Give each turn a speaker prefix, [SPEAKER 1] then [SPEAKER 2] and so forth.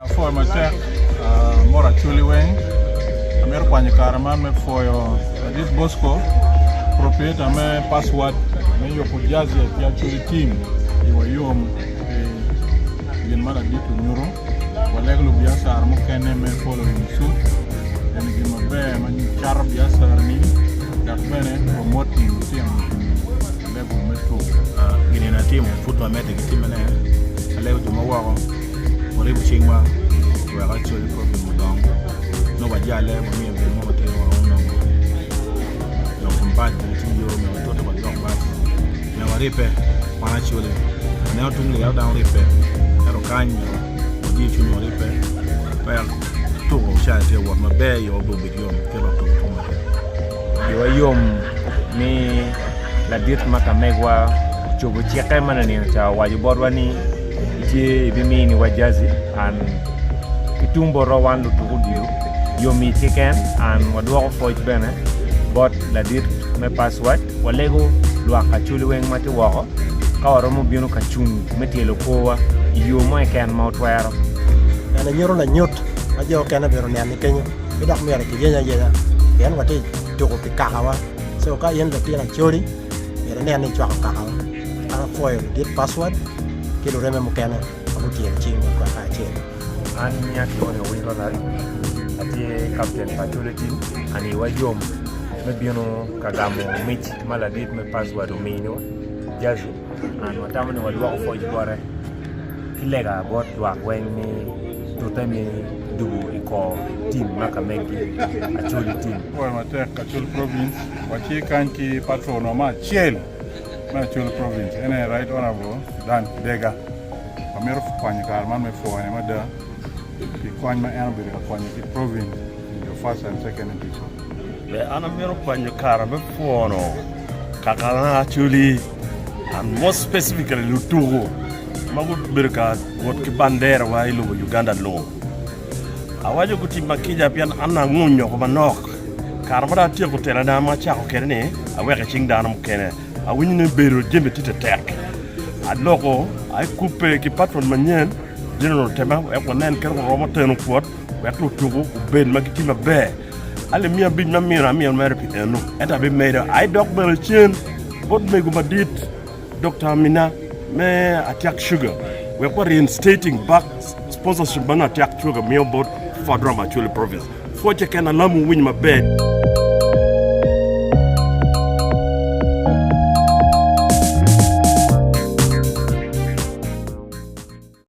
[SPEAKER 1] Apwoyo matek mot Acholi weng. Amito kwanyo kare man me pwoyo ladit Bosco, proprietor me Password me yubo jazi ki Acholi team i wayom pi gin ma ladit onyuto. Walego lubiacara mukene me following suit eni gin maber ma cato biacara ni dok bene promoting lutino i level me tuko.
[SPEAKER 2] Gin eni atimo pud wamedde ki timone alego jo ma woko. Waribo cingwa wek Acholi Province odong nongo wajalle wamiyo gin mo matin waromo nongo dok kom bac bene tye yo myero watute wadok bac myero waribbe wan Acholi waneno tung liya dano oribbe ento kany myero wadiyo cwinywa waribbe wek tuko ca tye ka wot maber iwa bene obed yom kit ma tuko tye maber.
[SPEAKER 3] Iwa yom ni ladit ma ka megwa ocobo cikke ma nino ca owaco botwa ni Itye ibiminiwa jazi and ki tung botwa wan lutuk odilo yom ic keken and wadwoko pwoc bene bot ladit me Password. Walego lwak Acholi weng ma tye woko ka waromo bino ka cung me tyelo korwa i yo mo keken ma wutwero.
[SPEAKER 4] Ene nyuto lanyut ma jo okene myero onen ni kenyo ki dok myero kiyeny ayenya pien watye tuko pi kakawa. So ka in latin Acholi myero inen ni icwako kakawa. An apwoyo ladit Password ki lureme mukene ma gutyelo cing botwa kacel.
[SPEAKER 3] An nyinga kilwongo ni Owiny Ronald, atye kapten pa Acholi Team and iwa yom me bino ka gamo mic ma ladit me Password ominiwa, jazi, and watamo ni wadwoko pwoc bote ki lega bot lwak weng ni tute me dugo i kor tim ma ka megi Acholi Team.
[SPEAKER 1] Apwoyo matek Acholi Province, watye kany ki patron wa me acel. Me Acholi Province en aye Right Honourable Dan Kidega. Wamito kwanyo kare man me pwoyone mada pi kony ma en obedo ka konyo ki province in the first and second edition.
[SPEAKER 5] Ber an amito kwanyo kare me pwono kakana Acholi and more specifically lutuku ma gubedo ka wot ki bandera wa i lobo Uganda lung. Awaco gutim ma kica pien an anguny oko manok. Kare ma dong atyeko telana ma acako kwede ni aweko i cing dano mukene, awinyo ni bedo jami tye tetek. Aloko akubbe ki patron manyen, General Otema, wek wanen kit ma waromo teno kwot wek lutuku obed ma gitye maber. Alip 500 ma amino amiyo mere pi eno, ento abimedo aye dok bene cen bot mego madit. Dokta Amina me Atiak Sugar wek wa reinstating back sponsorship ma nongo Atiak Sugar miyo bot Ford Rama Acholi Province. Pwoc keken alamu wuwinyo maber.